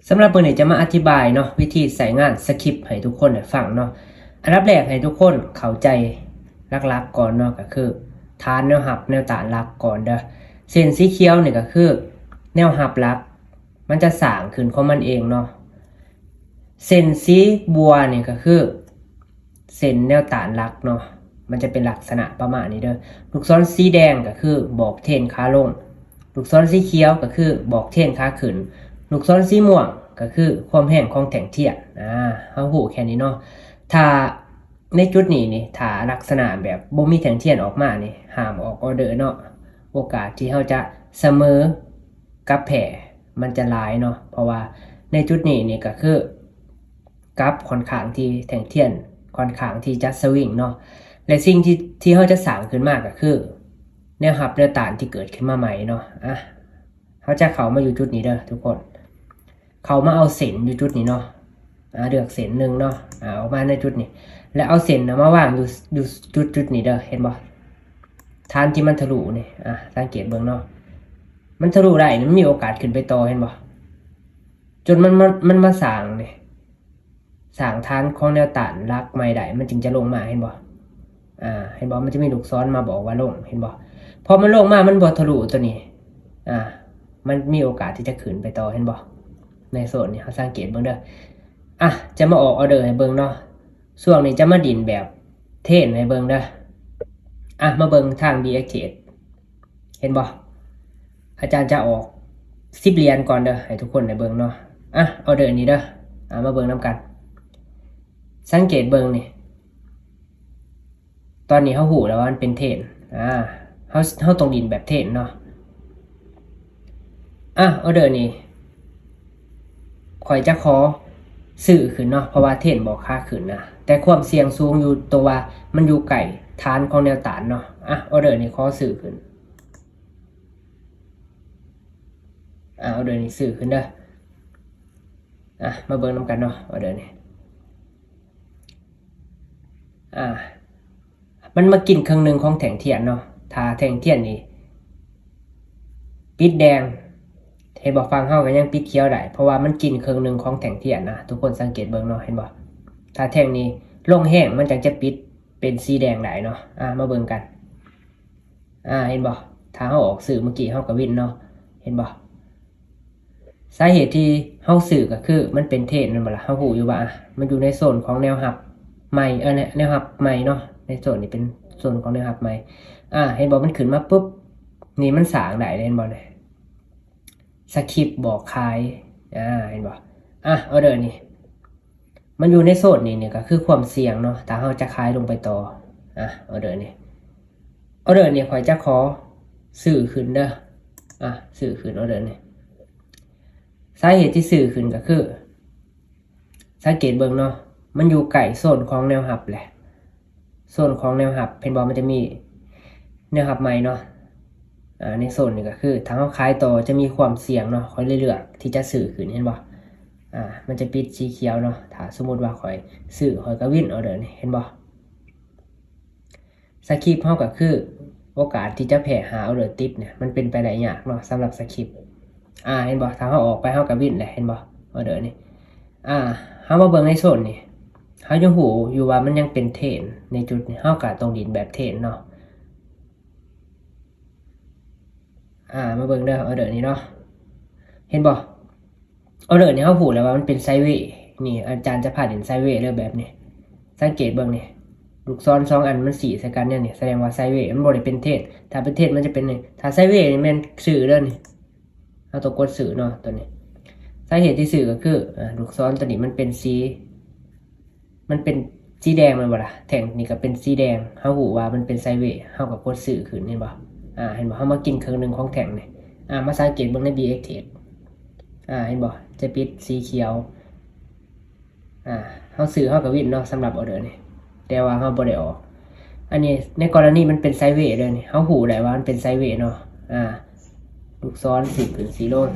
ສຳລັບມື້ນີ້ຈະມາອະທິບາຍເນາະ ວິທີໃຊ້ງານສະຄຣິບໃຫ້ທຸກຄົນໄດ້ຟັງເນາະ. ອັນດັບແລກໃຫ້ທຸກຄົນເຂົ້າໃຈຫຼັກໆກ່ອນເນາະ ກໍຄືຖານແນວຮັບແນວຕ້ານຫຼັກກ່ອນເດີ້. ເສັ້ນສີຂຽວນີ້ກໍຄືແນວຮັບຫຼັກ ມັນຈະສ້າງຂຶ້ນຂອງມັນເອງເນາະ. ເສັ້ນສີບົວນີ້ກໍຄືເສັ້ນແນວຕ້ານຫຼັກເນາະ ມັນຈະເປັນລັກສະນະປະມານນີ້ເດີ້. ລູກສອນສີແດງກໍຄືບອກເທຣນຂາລົງ, ລູກສອນສີຂຽວກໍຄືບອກເທຣນຂາຂຶ້ນ, ລູກສອນສີມ່ວງກໍຄືຄວາມແຮງຂອງແທ່ງທຽນ. ອາ ເຮົາຮູ້ແຄ່ນີ້ເນາະ. ຖ້າໃນຈຸດນີ້ນີ້ ຖ້າລັກສະນະແບບບໍ່ມີແທ່ງທຽນອອກມານີ້ ຫ້າມອອກອໍເດີເນາະ. ໂອກາດທີ່ເຮົາຈະສະເໝີກັບແພ້ ມັນຈະຫຼາຍເນາະ ເພາະວ່າໃນຈຸດນີ້ນີ້ກໍຄືກັບຂ້ອນຂ້າງທີ່ ແທ່ງທຽນຂ້ອນຂ້າງທີ່ຈະສະວິງເນາະ ແລະ ສິ່ງທີ່ ທີ່ເຮົາຈະສ້າງຂຶ້ນມາກໍຄືແນວຮັບແນວຕ້ານທີ່ເກີດຂຶ້ນມາໃໝ່ເນາະ. ອະ ເຮົາຈະເຂົ້າມາຢູ່ຈຸດນີ້ເດີ້ທຸກຄົນ ເຂົ້າມາເອົາເສັ້ນຢູ່ຈຸດນີ້ເນາະ. ອາ ເລືອກເສັ້ນໜຶ່ງເນາະ ອາ ອອກມາໃນຈຸດນີ້ ແລ້ວເອົາເສັ້ນນະມາວາງຢູ່ ຢູ່ຈຸດ ຈຸດນີ້ເດີ້ ເຫັນບໍ່? ຖານທີ່ມັນທະລຸນີ້ ອາ ສັງເກດເບິ່ງເນາະ ມັນທະລຸໄດ້ນີ້ ມັນມີໂອກາດຂຶ້ນໄປຕໍ່ ເຫັນບໍ່? ຈົນມັນ ມັນ ມັນມາສ້າງນີ້ ສ້າງຖານຂອງແນວຕ້ານຫຼັກໃໝ່ໄດ້ ມັນຈຶ່ງຈະລົງມາ ເຫັນບໍ່? ອາ ເຫັນບໍ່? ມັນຈະມີລູກສອນມາບອກວ່າລົງ ເຫັນບໍ່? ພໍມັນລົງມາ ມັນບໍ່ທະລຸຕົວນີ້ ອາ ມັນມີໂອກາດທີ່ຈະຂຶ້ນໄປຕໍ່ ເຫັນບໍ່? ໃນໂຊນນີ້ ເຮົາສັງເກດເບິ່ງເດີ້. ອະ ຈະມາອອກອໍເດີໃຫ້ເບິ່ງເນາະ. ຊ່ວງນີ້ຈະມາດິນແບບເທຣນໃຫ້ເບິ່ງເດີ້. ອະ ມາເບິ່ງທາງ ບີເອັກເທຣດ ເຫັນບໍ່? ອາຈານຈະອອກສິບຫຼຽນກ່ອນເດີ້ ໃຫ້ທຸກຄົນໄດ້ເບິ່ງເນາະ. ອະ ອໍເດີນີ້ເດີ້ ອາ ມາເບິ່ງນຳກັນ. ສັງເກດເບິ່ງນີ້ ຕອນນີ້ເຮົາຮູ້ແລ້ວວ່າມັນເປັນເທຣນ ອາ ເຮົາ ເຮົາຕ້ອງດິນແບບເທຣນເນາະ. ອະ ອໍເດີນີ້ ຂ້ອຍຈະຂໍຊື້ຂຶ້ນເນາະ ເພາະວ່າເທຣນບອກຂາຂຶ້ນນະ ແຕ່ຄວາມສ່ຽງສູງຢູ່ຕົງວ່າມັນຢູ່ໃກ້ຖານຂອງແນວຕ້ານເນາະ. ອະ ອໍເດີນີ້ຂໍຊື້ຂຶ້ນ ອະ ອໍເດີນີ້ຊື້ຂຶ້ນເດີ້. ອະ ມາເບິ່ງນຳກັນເນາະ ອໍເດີນີ້ ອາ ມັນມາກິນເຄິ່ງໜຶ່ງຂອງແທ່ງທຽນເນາະ. ຖ້າແທ່ງທຽນນີ້ປິດແດງ ເຫັນບໍ່? ຝັ່ງເຮົາກໍຍັງປິດຂຽວໄດ້ ເພາະວ່າມັນກິນເຄິ່ງໜຶ່ງຂອງແທ່ງທຽນນະ. ທຸກຄົນສັງເກດເບິ່ງເນາະ ເຫັນບໍ່? ຖ້າແທ່ງນີ້ລົງແຮງ ມັນຈັ່ງຈະປິດເປັນສີແດງໄດ້ເນາະ. ອາ ມາເບິ່ງກັນ ອາ ເຫັນບໍ່? ຖ້າເຮົາອອກຊື້ເມື່ອກີ້ ເຮົາກໍວິນເນາະ ເຫັນບໍ່? ສາເຫດທີ່ເຮົາຊື້ກໍຄືມັນເປັນເທຣນ ແມ່ນບໍ່ລະ? ເຮົາຮູ້ຢູ່ວ່າ ອະ ມັນຢູ່ໃນໂຊນຂອງແນວຮັບໃໝ່ ເອີ ແນວ ແນວຮັບໃໝ່ເນາະ ໃນໂຊນນີ້ເປັນໂຊນຂອງແນວຮັບໃໝ່. ອາ ເຫັນບໍ່? ມັນຂຶ້ນມາປຶບ ນີ້ມັນສ້າງໄດ້ ເຫັນບໍ່ນີ້? ສະຄຣິບບອກຂາຍ ອາ ເຫັນບໍ່? ອະ ອໍເດີນີ້ ມັນຢູ່ໃນໂຊນນີ້ ນີ້ກໍຄືຄວາມສ່ຽງເນາະ ຖ້າເຮົາຈະຂາຍລົງໄປຕໍ່. ອະ ອໍເດີນີ້ ອໍເດີນີ້ຂ້ອຍຈະຂໍຊື້ຂຶ້ນເດີ້. ອະ ຊື້ຂຶ້ນ ອໍເດີນີ້ ສາເຫດທີ່ຊື້ຂຶ້ນກໍຄື ສັງເກດເບິ່ງເນາະ ມັນຢູ່ໃກ້ໂຊນຂອງແນວຮັບແຫຼະ ໂຊນຂອງແນວຮັບ ເຫັນບໍ່? ມັນຈະມີແນວຮັບໃໝ່ເນາະ. ອາ ໃນໂຊນນີ້ກໍຄື ຖ້າເຮົາຂາຍຕໍ່ຈະມີຄວາມສ່ຽງເນາະ ຂ້ອຍເລີຍເລືອກທີ່ຈະຊື້ຂຶ້ນ ເຫັນບໍ່? ອາ ມັນຈະປິດສີຂຽວເນາະ. ຖ້າສົມມຸດວ່າຂ້ອຍຊື້ ຂ້ອຍກໍວິນ ອໍເດີນີ້ ເຫັນບໍ່? ສະຄຣິບເຮົາກໍຄືໂອກາດທີ່ຈະແພ້ຫ້າອໍເດີຕິດນີ້ ມັນເປັນໄປໄດ້ຍາກເນາະ ສຳລັບສະຄຣິບ. ອາ ເຫັນບໍ່? ຖ້າເຮົາອອກໄປ ເຮົາກໍວິນແຫຼະ ເຫັນບໍ່? ອໍເດີນີ້ ອາ ເຮົາມາເບິ່ງໃນໂຊນນີ້ ເຮົາຍັງຮູ້ຢູ່ວ່າມັນຍັງເປັນເທຣນໃນຈຸດນີ້ ເຮົາກໍຕ້ອງດິນແບບເທຣນເນາະ. ອາ ມາເບິ່ງເດີ້ ອໍເດີນີ້ເນາະ ເຫັນບໍ່? ອໍເດີນີ້ເຮົາຮູ້ແລ້ວວ່າມັນເປັນໄຊເວ ນີ້ ອາຈານຈະພາຫຼິ້ນໄຊເວເລີຍແບບນີ້. ສັງເກດເບິ່ງນີ້ ລູກສອນສອງອັນມັນຊີ້ໃສ່ກັນແນວນີ້ ສະແດງວ່າໄຊເວ ມັນບໍ່ໄດ້ເປັນເທຣນ. ຖ້າເປັນເທຣນມັນຈະເປັນນີ້ ຖ້າໄຊເວນີ້ແມ່ນຊື້ເດີ້ນີ້ ເຮົາຕ້ອງກົດຊື້ເນາະ ຕົວນີ້. ສາເຫດທີ່ຊື້ກໍຄື ອາ ລູກສອນຕົວນີ້ມັນເປັນສີ ມັນເປັນສີແດງແມ່ນບໍ່ລະ? ແທ່ງນີ້ກໍເປັນສີແດງ ເຮົາຮູ້ວ່າມັນເປັນໄຊເວ ເຮົາກໍກົດຊື້ຂຶ້ນ ເຫັນບໍ່? ອາ ເຫັນບໍ່? ເຮົາມາກິນເຄິ່ງໜຶ່ງຂອງແທ່ງນີ້. ອາ ມາສັງເກດເບິ່ງໃນ ບີເອັກເທຣດ ອາ ເຫັນບໍ່? ຈະປິດສີຂຽວ. ອາ ເຮົາຊື້ເຮົາກໍວິນເນາະ ສຳລັບອໍເດີນີ້ ແຕ່ວ່າເຮົາບໍ່ໄດ້ອອກ. ອັນນີ້ໃນກໍລະນີມັນເປັນໄຊເວເດີ້ນີ້ ເຮົາຮູ້ໄດ້ວ່າມັນເປັນໄຊເວເນາະ. ອາ ລູກສອນສີຂຶ້ນສີລົງ